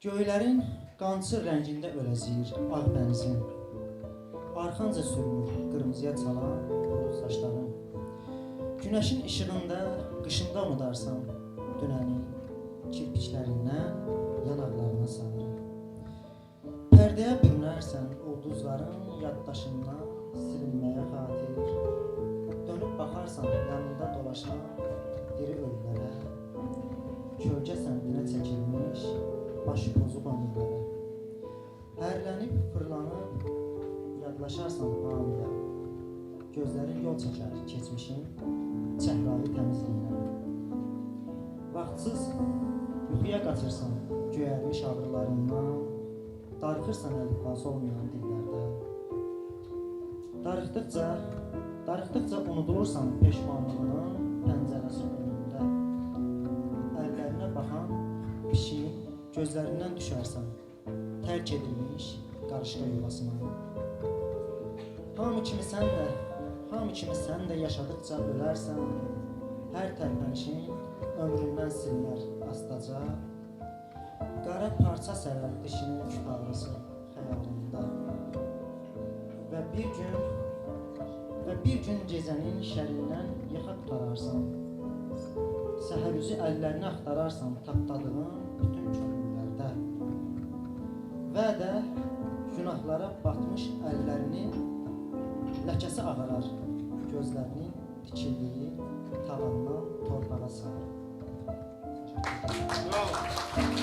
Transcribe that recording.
Göylərin qançır rəngində öləziyir ağ dənizin. Arxanca sürünür qırmızıya çalan bulud saçların. Günəşin işığında, qışında unudarsan dünəni, kirpiklərindən yanaqlarına sarı. Pərdəyə bürünərsən ulduzların yaddaşından silinməyə xatir. Dönüb baxarsan yanında dolaşan diri ölülərə, kölgə səmtinə çəkilmiş başı pozuq ömürlərə. Hərlənib, fırlanıb yadlaşarsan hamıya. Gözlərin yol çəkər keçmişin çəhrayı təmizliyinə. Vaxtsız yuxuya qaçırsan göyərmiş ağrılarından, darıxırsan əlifbası olmayan dillərdə. Darıxdıqca, darıxdıqca unudulursan peşmanlığının pəncərəsi önündə. Əllərinə baxan pişiyin gözlərindən düşərsən, tərk edilmiş qarışqa yuvasına. Hamı kimi sən də, hamı kimi sən də yaşadıqca ölərsən, hər tərpənişin ömründən silinər astaca. Qara parça sərər dişinin küp ağrısı xəyalında. Və bir gün və bir gün gecənin şərindən yaxa qurtararsan. Səhər üzü əllərini axtararsan tapdadığın bütün könüllərdə. Və də günahlara batmış əllərinin ləkəsi ağarar gözlərinin dikildiyi tavandan torpağa sarı. Bravo.